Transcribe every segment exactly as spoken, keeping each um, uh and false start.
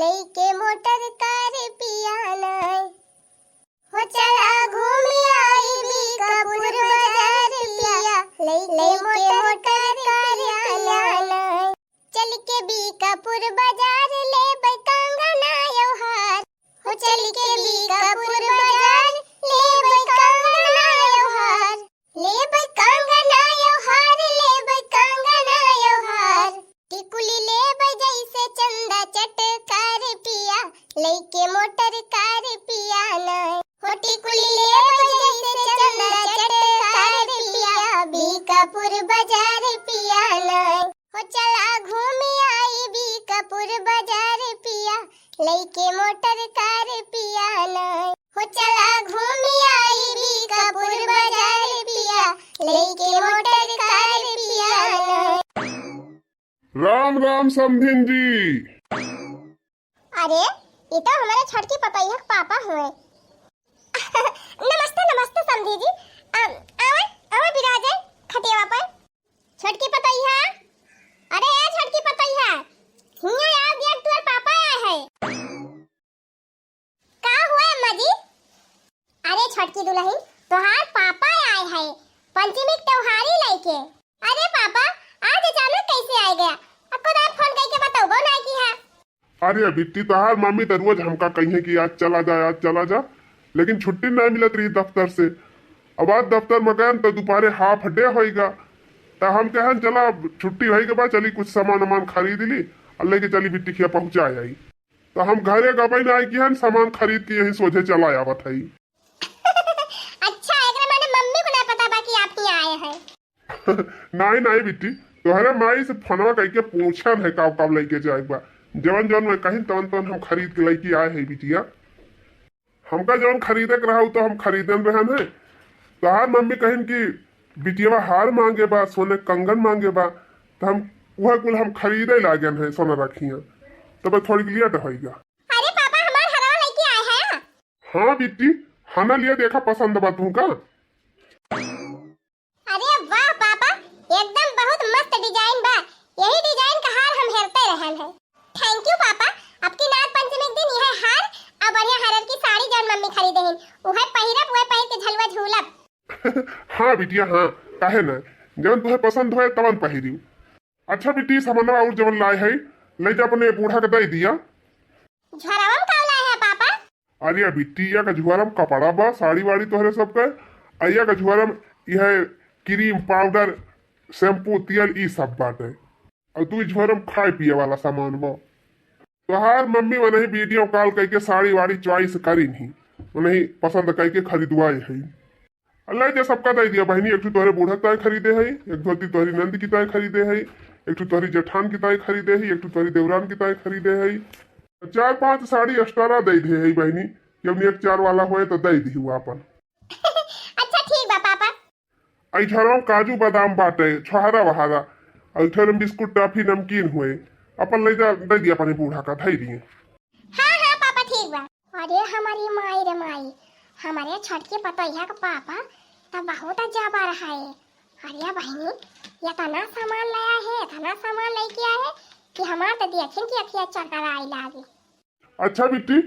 लइके मोटर कार पिया नाय। हो चला घूमी आई बीकापुर बाजार पिया, लइके मोटर कार पिया नाय। चल के बीकापुर बाजार लेबै कंगना यो हार। हो चल के बीकापुर बाजार लेबै कंगना यो हार। लेबै कंगना यो हार, लेबै कंगना यो हार। टिकुली लेबै जैसे चंदा चटकार पिया, लइके मोटर कार पिया नाय। हो टिकुली लेबै जैसे चंदा चटकार पिया, बीकापुर बाजार पिया नाय। हो चला घूमी आई बीकापुर बाजार पिया, लइके मोटर कार पिया नाय। हो चला घूमी आई बीकापुर बाजार पिया, लइके मोटर कार पिया नाय। राम राम समधिन जी। अरे, ई तो हमरे छोटकी पतोहिया के पापा हुए। नमस्ते, नमस्ते समधी जी। अम, आवे, आवे बिराजे खटियावा पर। छोटकी पतोहिया, अरे ए छोटकी पतोहिया, हियाँ आओ, देख तोर पापा आए हैं। का हुआ अम्मा जी? अरे छोटकी दुलहिन, तोहार पापा आए हैं पंचमी के त्योहारी लइके। अरे पापा, आज अचानक कैसे आए गया? अक्को दार फोन करके बतौबो ना की है। अरे बिट्टी, तोहार मम्मी तो रोज हमका कहिए कि आज चला जा, आज चला जा, लेकिन छुट्टी नहीं मिलत रही दफ्तर से। अब आज दफ्तर में गए तो दोपहरे हाफ डे होइगा, तो हम कहन चला अब छुट्टी होई के बाद चली कुछ सामान वामान खरीद ली और लेके चली बिट्टी खिया पहुँचा आई। तो हम घरे गबई ना आई कि हन सामान खरीद के यहीं सोझे चला आवत हई। अच्छा, एकरा माने मम्मी को ना पता बा कि आप यहाँ आए हैं? नाई, नाई बिट्टी, तोहरे माई से फोनवा कइके पूछन है का का लइके जाए के बा। जवन जवन मैं कहिन तवन तवन हम खरीद के लइके आए है बिटिया। हमका जवन खरीदे के रहा उ तो हम खरीदन रहन है। तोहार मम्मी कहिन कि बिटियावा हार मांगे बा, सोने कंगन मांगे बा, तो हम उहे कुल हम खरीदे लागन है सोना रखिया। तब थोड़ी लेट होइगा। अरे पापा, हमार हरवा लइके आए हैं। हाँ बिट्टी, हना लिया देखा पसंद बा तुमका। अरे वाह पापा, एकदम बहुत मस्त डिजाइन बा। यही डिजाइन का हार हम हेरते रहन है। Thank you पापा, आपकी नाग पंचमी के दिन यह हार और बढ़िया हरर की साड़ी जौन मम्मी खरीदे हैं, उहे पहिरब, उहे पहिर के झलुआ झूलब। हाँ बिटिया हाँ, काहे ना, जवन तुहे पसंद होए तवन पहिरियो। अच्छा बिट्टी, सामानवा और जवन लाए है, ले जा अपने बूढ़ा के दे दिया। झोरावा में का लाए है पापा? अरे बिट्टी, या का झोरा में कपड़ा बा, साड़ी वाड़ी तोहरे सब के, आ या का झोरा में यह क्रीम पाउडर, शैम्पू, तेल, ई सब बाटे। और तू झोरा में खाए पिए वाला सामान बा। तोहार मम्मी वनही वीडियो कॉल करके साड़ी वाड़ी चॉइस करी नहीं, वनही पसंद करके खरीदवाए है। अल्लाह जे सबका दे दिया बहनी, एक ठो तोहरे बूढ़ा ताए खरीदे है, एक धोती तोहरी नंद की ताए खरीदे है, एक ठो तोहरी जेठान की ताए खरीदे है, एक ठो तोहरी देवरान की ताए खरीदे है। चार पांच साड़ी एक्स्ट्रा दे दे है बहनी, जब एक चार वाला होए तो दे दी हुआ अपन। अच्छा ठीक बा पापा। आई झरवा काजू बादाम बाटे, छोहारा वहारा, और घर में बिस्कुट, टॉफी, नमकीन हुए, अपन ले जा, दे दिया अपने बूढ़ा का, धई दिए। हाँ, हाँ, पापा, ठीक बा। अरे, हमारी माई रे माई, हमारे छोटकी पतोहिया के पापा तो बहुत जाबार है। अरे बहनी, इतना सामान लाया है, इतना सामान लेके आए है कि हमार तो देखिन की अखिया चकराए लागी। अच्छा बिट्टी,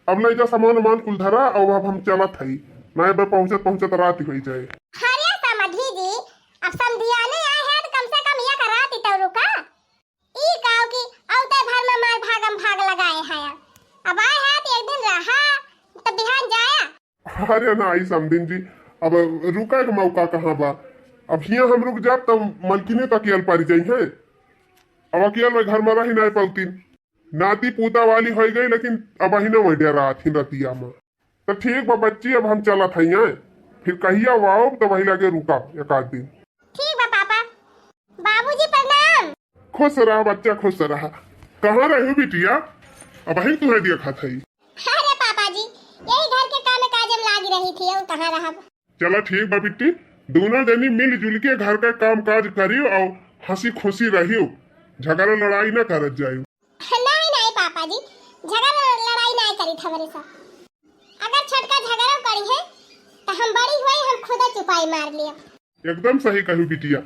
अब ले जा सामान वामान कुल धरा, और अब हम चलत हई, ना बे पहुँचत पहुँचत रात होई जाए। अरे समधी जी, अब समधियाने आए हैं तो कम से कम एक रात तो रुका। ई काव की अवते भर में मार भागम भाग लगाए हैं, अब आए हैं तो एक दिन रहा तो बिहान जाया। अरे ना आई समधिन जी, अब रुका के मौका कहाँ बा? अब हियाँ हम रुक जाब तब मलकिने तक अकेल पड़ जाई है। अब अकेल में घर में रही नहीं पौतीन। नाती पूता वाली होइ गई, लेकिन अब अहिने वही डेरा आथिन रतिया में। तो ठीक बा बच्ची, अब हम चलत हई हैं, फिर कहिया आओ तो वही लगे रुका एक आध दिन। ठीक बा पापा। बाबूजी प्रणाम। खुश रहा बच्चा, खुश रहा। कहाँ रहे बिटिया? अब अहिन तुम्हें देखत हई। अरे पापा जी, यही घर के काम काज में लागी रही थी, और कहाँ रहब। चला ठीक बा बिट्टी, दोनों जनी मिलजुल के घर का काम काज करियो और हँसी खुशी रहियो, झगड़ा लड़ाई ना करत जाइयो। नहीं, नहीं पापा जी, झगड़ा लड़ाई नहीं करी हमरे साथ। अगर छोटका झगड़ा करी है तो हम बड़ी हुई, हम खुदा चुपाई मार लिया। एकदम सही कहू बिटिया,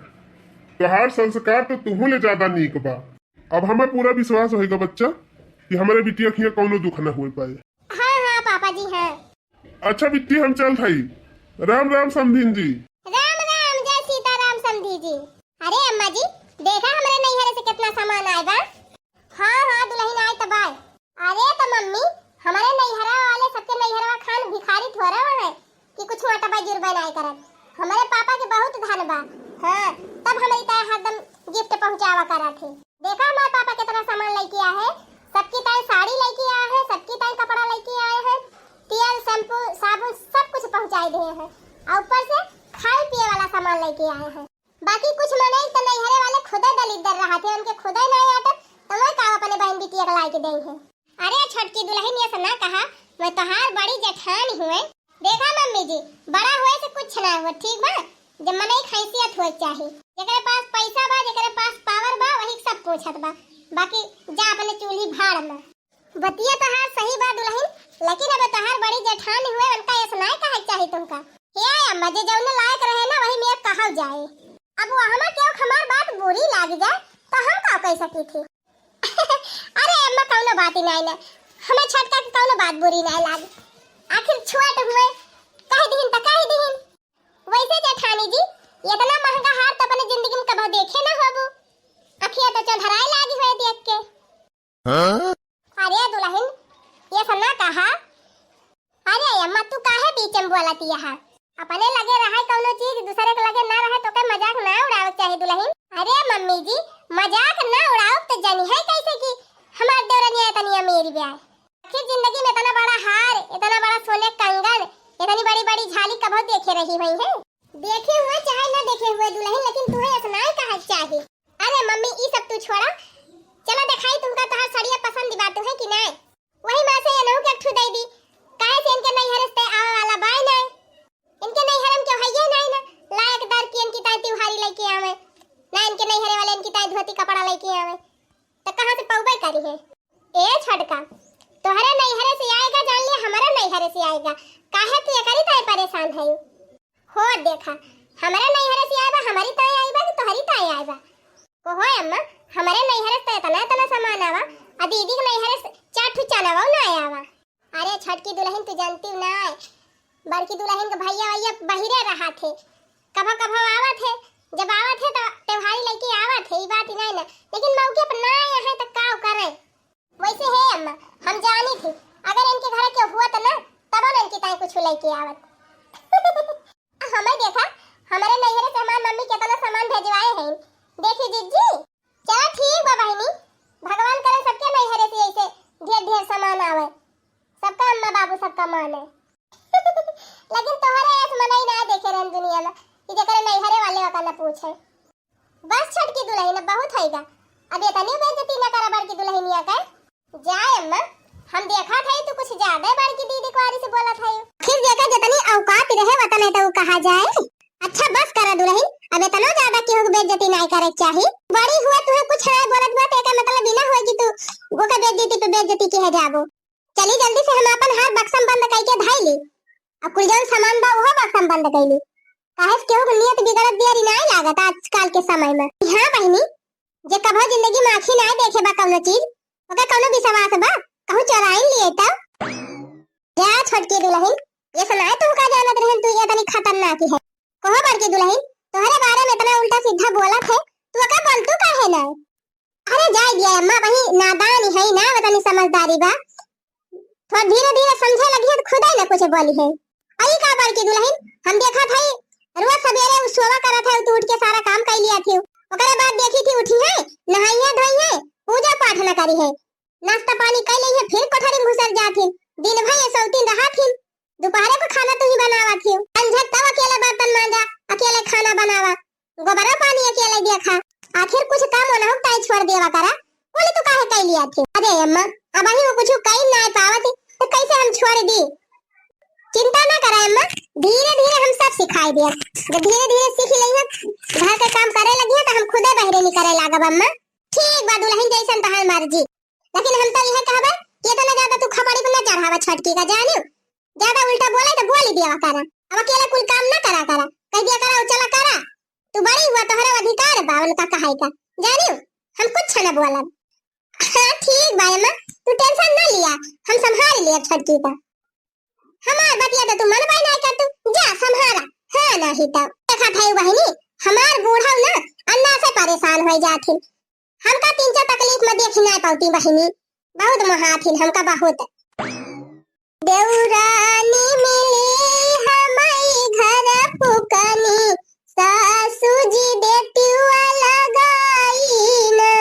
तोहार संस्कार तो तुहू ले ज्यादा नीक बा। अब हमें पूरा विश्वास होइगा बच्चा, कि हमरे बिटिया के हियाँ कौनो दुख न होइ पाए। हाँ, हाँ, पापा जी, हाँ। अच्छा बिट्टी, हम चलत हई। राम राम समधिन जी। राम राम, जय सीताराम समधी जी। अरे अम्मा जी, देखा हमरे नैहरे से केतना सामान आए बा। हाँ, हाँ, दुलहिन आए त बाए। अरे त मम्मी, हमरे नैहरा वाले सबके नैहरवा खान भिखारी थोड़े वहाँ है कि कुछ अटबा जुरबा नाय करत। हमरे पापा के बहुत धन बा। हाँ, तब हमरी ताई हरदम gift पहुँचावा करत है। देखा हमार पापा केतना सामान लइके आए हैं। सबकी ताई साड़ी लइके आए हैं, सबकी ताई कपड़ा लइके आए हैं, तेल, shampoo, साबुन सब कुछ पहुँचाए दिए हैं। और ऊपर से खाए पिए वाला सामान लइके आए हैं। बाकी कुछ मनई त नैहरे वाले खुदे दलिद्दर रहत है, उनके खुदे नाय आटत, त वो का अपने बहन बिटिया के लाइके देई है। अरे छोटकी दुलहिन, ये सब ना कहा, मैं तोहार बड़ी जेठान हुए। देखा मम्मी जी, बड़ा हुए से कुछ ना हुआ, ठीक बा? जब मनई के हैसियत होए के चाही। जेकरे पास पैसा बा, जेकरे पास power बा, वही सब पूछत बा। बाकी जा अपने चूल्ही भाड़ में। बतिया तोहार सही बा दुलहिन, लेकिन अब तोहार बड़ी जेठान हुए, उनका ऐसा नाय कहे के चाही तुमका। हे अम्मा, जे जौने लायक रहे ना, वही में कहल जाए। अब वो हमार केहू हमार बात बुरी लाग जाए, तो हम का कह सकी थी? अरे अम्मा, कौनो बात ही नाय ना, हमें छोटका के कौनो बात बुरी नाय लागे। आखिर छोट हुए, कह दीहिन त कह दीहिन। वैसे जेठानी जी, इतना महंगा हार तो अपने जिंदगी में कबो देखे ना होबू। अखिया तो चौधराए लागी हुए देख के। हाँ? अरे दुलहिन, ये सब ना कहा। अरे अम्मा, तू काहे बीच में बोलत यहा? अपने लगे रहे कौनो चीज, दूसरे के लगे ना रहे, तो के मजाक ना उड़ावे के चाही दुलहिन। अरे मम्मी जी, मजाक ना उड़ाओ तो जानी है कैसे कि हमार देवरनिया इतनी अमीर बा। आखिर जिंदगी में इतना बड़ा हार, इतना बड़ा सोने कंगन, इतनी बड़ी बड़ी झाली कबो देखे रही हुई है? देखे हुए चाहे ना देखे हुए दुलहिन, लेकिन तुहे ऐसा ना कहा चाही। अरे मम्मी, ई सब तू छोड़ा, चला देखाई तुमका तोहार सड़िया पसंद बा तुहे कि नाय? वही माँ से एनहू के एक ठू दे दी, काहे से इनके नैहरे से आवे वाला बाय नाय। इनके नैहरे में केहू हइये नाय ना, लायकदार कि इनकी ताई त्योहारी लइके आवे, ना इनके नैहरे वाले इनकी ताई धोती कपड़ा लइके आवे, तो कहाँ से पौबे करी है? ए छोटका, तोहरे नैहरे से आएगा, जान लिया, हमारे नैहरे से आएगा, काहे कि एकरी ताई परेशान है। हो देखा, हमरे नैहरे से आए बा, हमरी ताई आई बा कि तोहरी ताई आई बा? कहो अम्मा, हमरे नैहरे से तो इतना इतना सामान आवा, आ दीदी के नैहरे से चार ठू चनवा ना आवा। अरे छोटकी दुलहिन, तू जानती ना है, बड़की दुलहिन के भैया वैया बहिरे रहा थे, कभो कभो आवा थे, जब आवा थे तो त्योहारी लइके आवा थे, ई बात ही नहीं ना, लेकिन मौके पर ना आए हैं तो का करे? वैसे हे अम्मा, हम जानी थी, अगर इनके घर के हुआ तो ना, तब ना इनकी ताई कुछ लेके आवत। हमें देखा, हमारे नैहरे से हमार मम्मी कितना सामान भेजवाए हैं। देखी जिज्जी, चला ठीक बा बहिनी, भगवान करे सबके नैहरे से ऐसे ढेर ढेर सामान आवे, सबका अम्मा बाबू सबका माने। लेकिन तोहरे ऐस मनई ना देखे रहन दुनिया में कि जेकरे नैहरे वाले ओका न पूछे। बस छोटकी दुलहिन, अब बहुत होइगा, अब इतनी बेइज्जती न करा बड़की दुलहिनिया के। जाए अम्मा, हम देखा थे तू कुछ ज्यादा बड़की दीदी कुआरी से बोला था। फिर देखा जितनी औकात रहे वतने तो कहा जाए। अच्छा बस करा दुलहिन, अब इतना ज्यादा केहू के बेइज्जती नहीं करे के चाही। बड़ी हुआ तुहे कुछ नहीं बोलत बा, तो एकर मतलब ई ना हुआ कि तू ओकर बेइज्जती पे बेइज्जती किहे जाबो। चली जल्दी से हम अपन हार बक्सम बंद कइके धइ ली। अब कुल जौन सामान बा उहो बक्सम बंद कइ ली। काहे से केहू के नियत बिगड़त बियारी नाय लागत आजकल के समय में। हाँ बहिनी, जे कभो जिंदगी में आँखी नाय देखे बा कौनो चीज, ओके कौनो विश्वास बा? कहूँ चोराइन लिए तब? जा छोटकी दुलहिन, ये सब नाय तू का जानत रहन, तू ये तनी खतरनाक है। कहो बड़की दुलहिन, तोहरे बारे में इतना उल्टा सीधा बोलत है, तू ओके बोलतू काहे नाय? अरे जाए दिया अम्मा, वही नादान है ना, वतनी समझदारी बा। थोड़ा धीरे धीरे समझे लगी है तो खुदा ही ना कुछ बोली है। अई का बड़की दुलहिन, हम देखा था रोज सवेरे उ सोवा करत है, तू उठ के सारा काम कर लिया थी। ओकरे बाद देखी थी उठी है, नहाई है, धोई है, पूजा पाठ न करी है, नाश्ता पानी कर ली है, फिर कोठरी में घुसर जात है। दिन भर ये सौतीन रहा थी, दोपहरे को खाना तू ही बनावा थी, अंझट तब अकेले बर्तन मांजा, अकेले खाना बनावा, गोबरा पानी अकेले देखा, आखिर कुछ काम ओनहु ताई छोड़ देवा करा। बोले तू काहे कह लिया थे? अरे अम्मा, अब ही वो कुछ कह ना पावत है, तो कैसे हम छोड़ दी? चिंता ना करा अम्मा, धीरे धीरे हम सब सिखाई दिया। जब धीरे धीरे सीख लेंगे, घर के काम करे लगी है तो हम खुदे बहरे नहीं करे लागब अम्मा। ठीक बा दुलहिन, जैसन तहार मर्जी, लेकिन हम तो यह कहबे कि इतना ज्यादा तू खपड़ी पर न चढ़ावा छोटकी का, जानियो। ज्यादा उल्टा बोले तो बोली दिया करा। अब अकेला कुल काम ना करा करा, कह दिया करा, "चला करा, तू बड़ी हुआ, तोहरे अधिकार बा उनका कहे का, जानियो, हम कुछ न बोलब।" हाँ ठीक बा अम्मा, तू tension ना लिया, हम संभाल लिया छोटकी का। हमार बतिया तो तू मनबे नहीं कर, तू जा संभाला। हाँ, नहीं तो देखा था बहिनी, हमार बूढ़ा ना अन्ना से परेशान हो जाथिन। हमका तीन चार तकलीफ में देखी नहीं पाती बहिनी, बहुत महाथिन हमका बहुत। देवरानी मिली हमई घर फुकनी, सासू जी देतिया लगाई ना।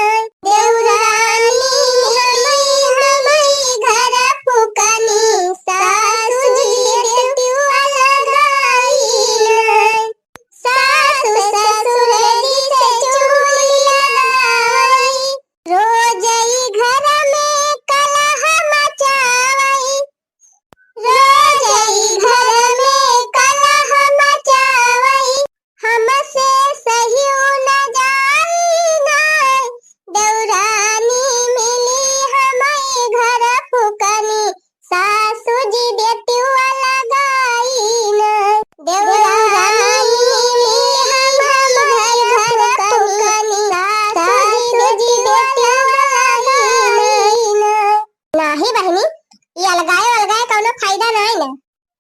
देवरानी मिली हमई घर फुकनी, सासू जी देतिया लगाई ना। सासू ससुर जी से चुगली लगाई, रोज ई घर में कलह मचावई, रोज ई घर में कलह मचावई, हमसे सही न जाई नाय। देवरानी मिली हमई घर फुकनी, सासू जी देतिया लगाई नाय। देवरानी मिली हमई घर फुकनी, सासू जी देतिया लगाई नाय। नाही बहिनी, ई अलगाए अलगाए कौनो फायदा नाही ना।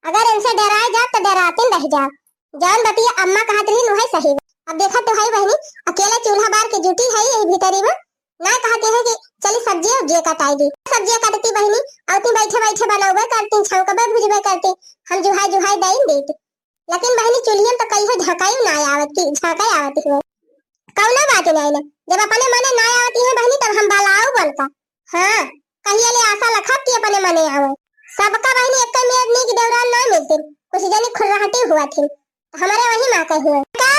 अगर इनसे डराए जाब तो डरातिन रह जाब। जौन बतिया अम्मा कहत रही उहे सही बा। अब देखा तो है बहिनी, अकेले चूल्हा बार के जुटी है यही भीतरी में, ना कहती है कि चली सब्जी उब्जी कटाई दी। सब्जी काटती बहिनी, औती बैठे बैठे बनौबे करती, छौंकबे भुजबे करती, हम जुहाई जुहाई दइन देती। लेकिन बहिनी चूल्हियन तो कहियो झांकाई ना आवत की, झांकाई आवत हुए। कौनो बात नहीं ना, जब अपने मने ना आवत है बहिनी तब हम बलाऊ बनका। हाँ, कहिए ले आशा लखत की अपने मने आवे। सबका बहिनी एक मेर नीक देवरान ना मिलती, कुछ जनी खुर्राहटी हुआ थी, हमारे वही माँ के हुए। का?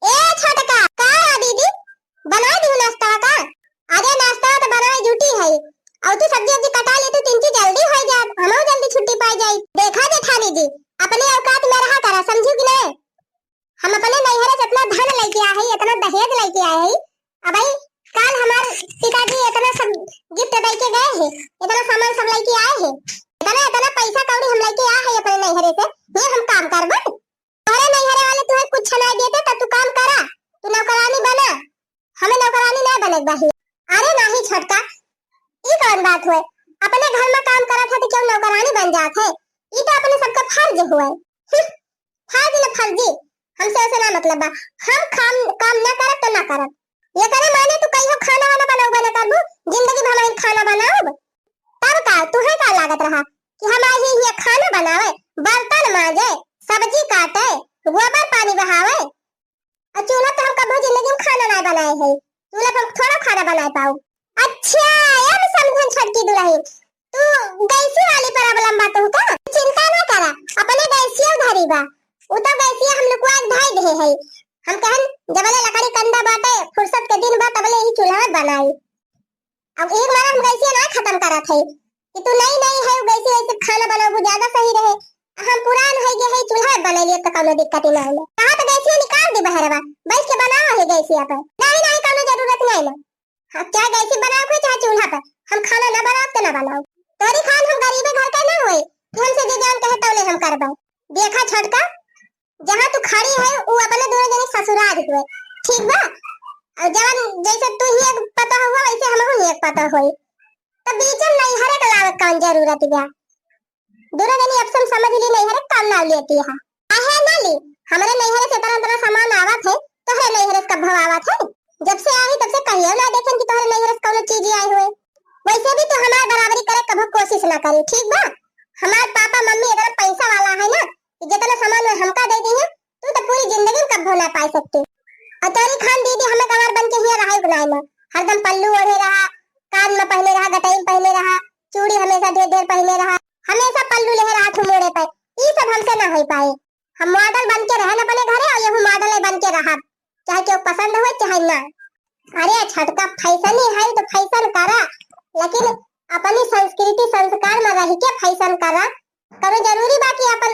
ए छोटका, का है दीदी? बनाई दी नाश्ता का? अरे नाश्ता तो बनाई जुटी है, और तू सब्जी उब्जी कटा ले, तू तिनकी जल्दी हो जाए, हमहू जल्दी छुट्टी पाई जाई। देखा जेठानी जी, अपने औकात में रहा करा, समझू कि नहीं? हम अपने नैहरे से इतना धन लेके आए हैं, इतना दहेज लेके आए हैं। अब भाई, कल हमारे पिताजी इतना सब गिफ्ट दे के गए हैं, इतना सामान सब लेके आए हैं, इतना इतना पैसा कौड़ी हम लेके आए हैं अपने नैहरे से, ये हम काम करबे? तोहरे नैहरे वाले तुहे कुछ नहीं देते तो तू काम करा, तू नौकरानी बना, हमें नौकरानी नहीं बने के बा ही। अरे नाही छोटका, ई कौन बात हुए? अपने घर में काम करत है तो क्यों नौकरानी बन जात है? ई तो अपने सबका फर्ज हुए। हम्म, फर्ज न फर्जी, हमसे ऐसे ना मतलब बा। हम काम, काम ना करब तो ना करब। ये करे माने तू कहियो खाना वाना बनाऊ बना करबू, जिंदगी भर हम खाना बनाऊब? तब का तुहे का लागत रहा कि हम आई ही खाना बनावे, बर्तन माजे, सब्जी काटे, गोबर पानी बहावे? और चूल्हा तो हम कबो जिंदगी में खाना ना बनाए है, चूल्हा पर हम थोड़ा खाना बनाए पाऊ। अच्छा, अब समझन छोटकी दुल्हन, तू गैसी वाली problem बा तुमका? चिंता ना करा, अपने गैसिया धरी बा, उ तो गैसिया हम लुकवा के धई दे है। हम कहन जबले लकड़ी कंडा बाटे, फुर्सत के दिन बा, तबले ही चूल्हा बनाई। अब एक बार हम गैसिया ना खत्म करत है कि तू नई नई है, गैसी वैसे खाना बनाबू ज्यादा सही रहे। हम पुरान है गए है, चूल्हा बना लिए तो कौनो दिक्कत ही ना है। कहा तो गैसिया निकाल दी बहरवा, बैठ के बनावा है गैसिया पर। नहीं नहीं, कौनो जरूरत नहीं ना। हाँ, चाहे गैसी बनाओ के चाहे चूल्हा पर, हम खाना ना बनाओ तो ना बनाओ। तोरी खान हम गरीबे घर के ना होए कि हमसे जे जान कहे तौले हम करबे। देखा छोटका, जहाँ तू खड़ी है, उ अपने दोनों जने ससुराल हुए, ठीक बा? और जवन जैसे तू ही एक पता हुआ, वैसे हमहू ही एक पता होई। तब बीच में नैहरे के लावे कौन जरूरत बा? दोनों जने अब से समझ ली, नैहरे के काम ना लेती है। काहे ना ली? हमरे नैहरे से इतना, इतना सामान आवत है, तोहरे नैहरे से कब आवत है? जब से आई तब से कहियो ना देखेन कि तोहरे नैहरे से कौनो चीज आई हुए। वैसे भी तू हमार बराबरी करे कभो कोशिश ना करी, ठीक बा? हमार पापा मम्मी इतना पैसा वाला है ना कि जितना सामान वो हमका दे दी है, तू तो पूरी जिंदगी में कभो ना पाई सकती। और तोरी खान दीदी हमें गंवार बन के हिया रहा बनाए ना, हरदम पल्लू ओढ़े रहा, कान में पहने रहा, गटई में पहने रहा, चूड़ी हमेशा ढेर ढेर पहने रहा, हमेशा पल्लू ले रहा तू मोड़े पे, ई सब हमसे ना हो पाए। हम model बन के रहन अपने घरे और यहू model बन के रहब, चाहे केहू पसंद हो चाहे ना। अरे छोटका, fashion ही है तो fashion करा, लेकिन अपनी संस्कृति संस्कार में रह के fashion करा। करो जरूरी बा कि अपन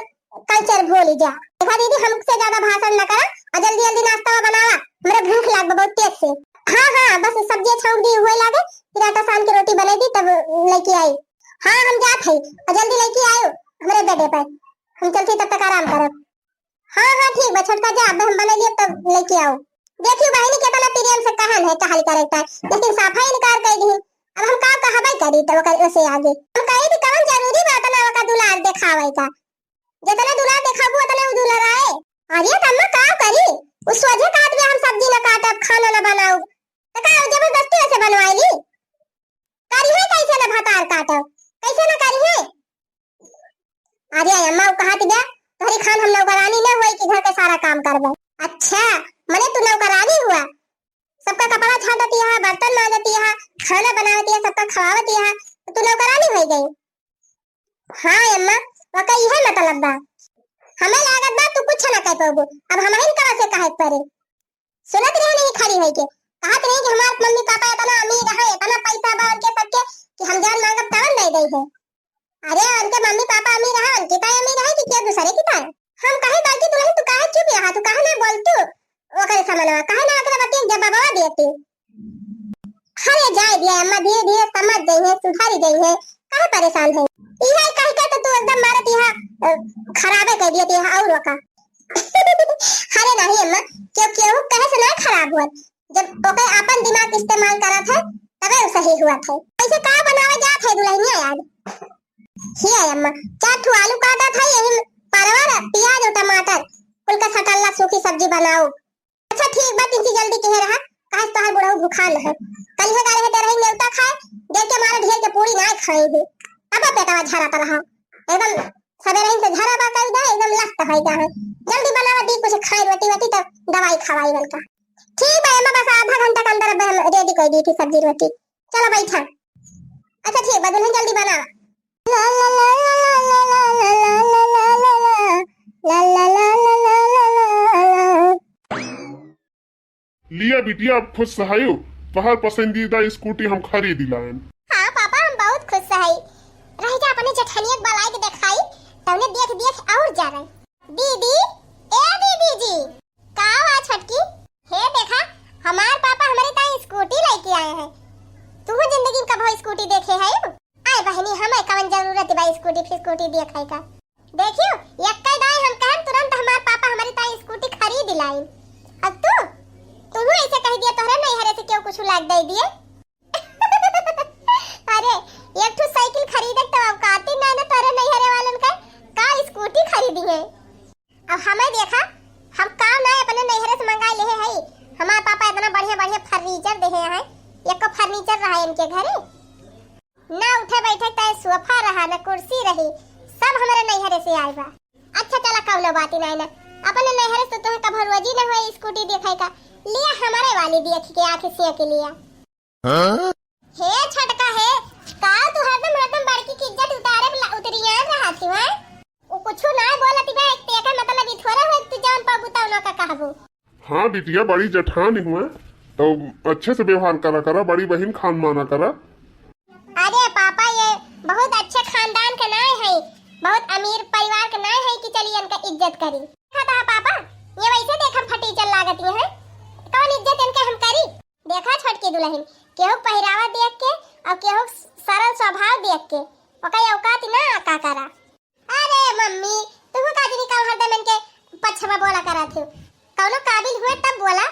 culture भूल जा। देखा दीदी, हमसे ज्यादा भाषण न करा और जल्दी जल्दी नाश्ता बनावा, हमरे भूख लाग बा बहुत तेज से। हाँ हाँ, बस सब्जी छौंक दी हुए लागे, फिर आटा सान के रोटी बना दी तब लेके आई। हाँ हम जात है और जल्दी लेके आयो हमरे बेडे पे, हम चलती तब तक आराम करब। हाँ हाँ ठीक बा छोटका, जा अब हम बना लिए तब लेके आओ। देखियो बहिनी केतना प्रेम से कहन है, कहल करेक्टर, लेकिन साफा इनकार कर दी। अब हम का कहबे करी त ओकर ओसे आगे? हम कही कि कवन जरूरी बा ओतना ओकर दुलार देखावे का? जितना दुलार देखाबू ओतना उ दुलाराए। अरे त अम्मा का करी? उ सोझे कहत बा हम सब्जी न काटब, खाना न बनाउब। त का जबरदस्ती ओसे बनवाई ली? करी है कैसे न भतार काटब? कैसे न करी है? अरे अम्मा, उ कहत बा, तोहरी खान हम नौकरानी न होई कि घर के सारा काम करबे। अच्छा, मने तू नौकरानी हुआ? सबका कपड़ा झाड़ती है, बर्तन मांजती है, खाना बनावती है, सबका खवावती है, तो तू नौकरानी हो गई? हाँ अम्मा, वका इहे मतलब बा। हमें लागत बा तू कुछ ना कह पाबू, अब हमहिन का से कहे के पड़े। सुनत रहे नहीं खड़ी होई के, कहत रहे कि हमार मम्मी पापा इतना अमीर है, इतना पैसा बा उनके सबके कि हम जौन मांगब तवन दे दे है। अरे उनके मम्मी पापा अमीर है, उनकी ताई अमीर है कि क्या दूसरे की ताई? हम कहे बाकी दुल्हन तू काहे चुप रहा, तू काहे ना बोल तू? ओकरे समनवा काहे ना ओकरे बतिया जवाबवा देती? अरे जाए दिया अम्मा, धीरे धीरे समझ गई है, सुधर गई है, काहे परेशान है? इहे कह के तो तू एकदम मारत यहाँ, अ, खराबे कर दिया यहाँ और का। अरे नहीं अम्मा, क्यों, केहू कहे से ना खराब हुआ, जब ओके अपन दिमाग इस्तेमाल करत है तबे उ सही हुआ थे। कैसे का बनावे जात है दुल्हनिया आज? ही है अम्मा, चार ठो आलू काटा था, यही में परवर, प्याज और टमाटर, कुल का सटल्ला सूखी सब्जी बनाओ। अच्छा ठीक बा, तिनकी जल्दी किहे रहा, काहे से तोहार बुढ़ऊ भूखान है। कल है गाले है तेरही न्योता खाए, देर के मारे ढेर के पूरी ना खाई ही। अब पेटवा झरत रहा, एकदम सबेरे से झरा बा कई दे, एकदम लस्त है का है। जल्दी बनावा दी कुछ खाई रोटी वोटी, तब दवाई खवाई बनता। ठीक बा अम्मा, बस आधा घंटा के अंदर अब हम रेडी कर दी थी सब्जी रोटी। चलो बैठा। अच्छा ठीक बा दुल्हन, जल्दी बनावा। लिया बिटिया, अब खुश सहायो, तोहार पसंदीदा स्कूटी हम खरीद लायन। हाँ पापा, हम बहुत खुश सहाई। रह जा अपने जेठनिया के बलाई के देखाई, तउने देख देख और जा रहे। दीदी, ए दीदी जी। का हुआ छोटकी? हे देखा, हमार पापा हमरे ताई स्कूटी लेके आए हैं। तू जिंदगी में कभो स्कूटी देखे है? आए बहनी, हमें कवन जरूरत बा स्कूटी फिस्कूटी देखे का? देखियो, यक्का दाई हम कहन तुरंत हमार पापा हमरे ताई स्कूटी खरीद लाइन। अब तू, तू ऐसे कह दिया तोहरे नैहरे से क्यों कुछ लाग दे दिए? अरे, एक ठो साइकिल खरीदे तो औकाती ना ना तोहरे नैहरे वालन का, का स्कूटी खरीदी है? अब हमें देखा, हम काम ना अपने नैहरे से मंगाई लेहे हई। हमार पापा इतना बढ़िया बढ़िया फर्नीचर देहे हैं, एको फर्नीचर रहा इनके घरे? ना उठे बैठे के ताई सोफा रहा, ना कुर्सी रही, सब हमरे नैहरे से आए बा। अच्छा चला, कौनो बात ही नहीं ना, अपने नैहरे से तोहे कभो रोजी ना हुए स्कूटी देखे का, लिया हमारे वाली देख के आँख से के लिया। हाँ? हे छोटका हे, का तू हरदम, हरदम बड़की की इज्जत उतारे ला-, उतरियान रहा थी, हैं? वो कुछू ना बोलती बा, एक तेका मतलब ई थोड़े हो तू जान पाबू ता उनका कहबू। हाँ बिटिया, बड़ी जेठान हुए, तो अच्छे से व्यवहार करा करा, बड़ी बहिन खान माना करा। अरे पापा, ये बहुत अच्छे खानदान के नाय है, बहुत अमीर परिवार के नाय है कि चली इनका इज्जत करी। देखा था पापा, ये वैसे देखम फटीचर लागत ये हैं, कौन इज्जत इनके हम करी? देखा छोटकी दुल्हन, केहू पहिरावा देख के और केहू सरल स्वभाव देख के, ओकर औकात ना आका करा। अरे मम्मी, तुहू का जनी का हरदम इनके पक्ष में बोला करा थी? कौनो काबिल हुए तब बोला,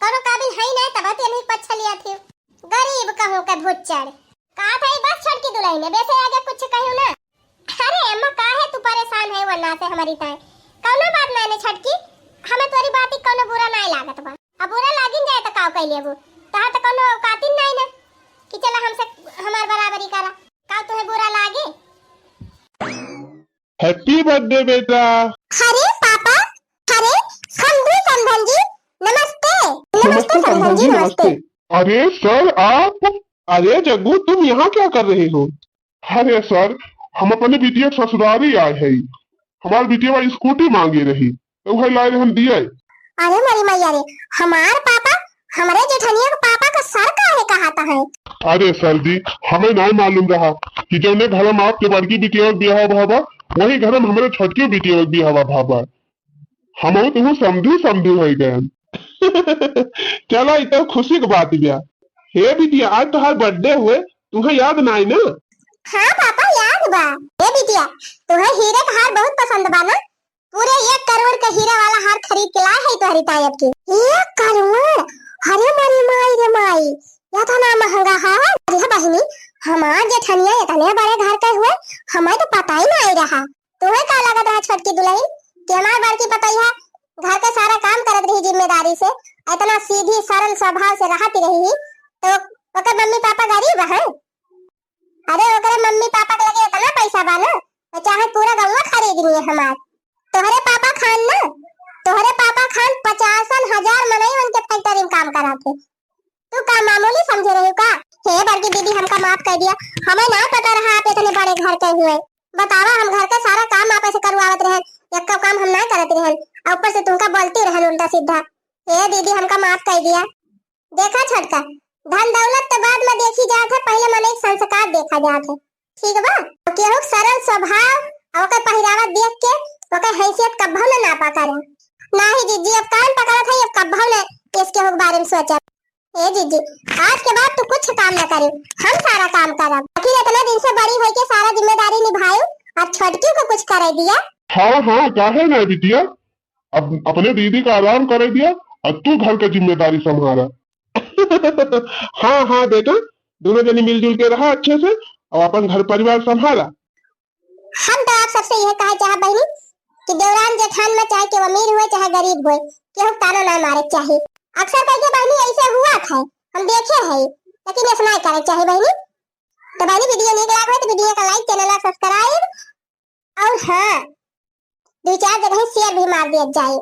कौनो काबिल है ही नहीं तब तो इन्हीं पक्ष लिया थी। गरीब कहूँ के भुच्चड़। का था ई बस छोटकी दुल्हन, बेसे आगे कुछ कहू ना। अरे अम्मा, काहे तू परेशान है वरना से हमारी ताई? कौनो बात नहीं ने छोटकी, हमें तोरी बात ही कौनो बुरा नहीं लागत बा। अब बुरा लागिन जाए तो काव कह लेबू? तोहार तो कौनो औकातिन नहीं ना कि चला हमसे, हमार बराबरी करा। का तुहे बुरा लागे? Happy birthday बेटा। अरे पापा, अरे समधी समधन जी, नमस्ते। नमस्ते समधन जी, नमस्ते। अरे सर आप, अरे जग्गू तुम यहाँ क्या कर रहे हो? अरे सर, हम अपने बिटिया के ससुरारी आए हई, हमार बिटिया स्कूटी मांगे रही, तो वही लाए हम दिए। अरे मोरी मैया रे, हमार पापा हमरे जेठनिया के पापा का सर काहे कहाता है? अरे सर जी, हमें नहीं मालूम रहा कि जौने घर में आपके बड़की बिटिया के बियाह भवा, वही घर में हमरे छोटकी बिटिया के बियाह भवा। हमहू तुहू समधी समधी होई गए। चला, ई तो खुशी के बात बिया। हे बिटिया, आज तोहार birthday हुए, तुहे याद नाई ना? हाँ पापा, याद बा। हे बिटिया, तुहे हीरे के हार बहुत पसंद बा ना? पूरे एक करोड़ के हीरा वाला हार खरीद के लाए है तोहरी ताई अब की। एक करोड़? अरे मोरी माई रे माई, इतना महंगा हार। अरे बहिनी, ठनिया इतने बड़े घर के हुए, हमें तो पता ही नहीं रहा। तुम्हें का लगत रहा छोटकी दुलहिन कि हमार बड़की पतोहिया घर के सारा काम करत रही जिम्मेदारी से, इतना सीधी सरल स्वभाव से रहती रही, तो ओकर मम्मी पापा गरीब हैं? अरे ओकरे मम्मी पापा के लगे इतना पैसा बा ना, तो चाहे पूरा गौवा खरीद लिए हमार। तोहरे पापा खान ना, तोहरे पापा खान पचासन हजार मनई उनके फैक्ट्री में काम कराते। तू का मामूली समझे रही का? हे बड़की दीदी, हमका माफ कर दिया, हमें ना पता रहा आप इतने बड़े घर के हुए। बतावा, हम घर के सारा काम आप ऐसे करवावत रहन, एक्को काम हम ना करत रहन, और ऊपर से तुमका बोलती रहन उल्टा सीधा। हे दीदी, हमका माफ कर दिया। देखा छोटका, धन दौलत तो बाद में देखी जात है, पहले मनई के संस्कार देखा जात है, ठीक बा? केहू के सरल स्वभाव और ओकर पहिरावा देख के ओकर हैसियत कब्बो न नापा करे। नाही जीजी, अब कान पकड़त है, अब कब्बो न इस केहू के बारे में सोचब। ए जीजी, आज के बाद तू कुछ काम न करे, हम सारा काम करब। आखिर इतना दिन से बड़ी होई के सारा जिम्मेदारी निभायू और छोटकी को कुछ करे दिया। हाँ, हाँ, काहे ना बिटिया, अब अपने दीदी का आराम करे दिया और तू घर का जिम्मेदारी संभाला। हाँ, हाँ बेटा, दोनों जनी मिलजुल के रहा अच्छे से और अपन घर परिवार संभाला। हम तो आप सबसे यह कहे चाहब बहिनी कि देवरान जेठान में चाहे केहू अमीर हुए चाहे गरीब हुए, केहू ताना ना मारे के चाही। अक्सर कह के बहिनी ऐसे हुआ था, हम देखे हैं, लेकिन ऐसा ना करे के चाही बहिनी। तो बहिनी, वीडियो नीक लाग हो तो वीडियो का like, चैनल का सब्सक्राइब और हाँ, दो चार जगह शेयर भी मार दिया जाए।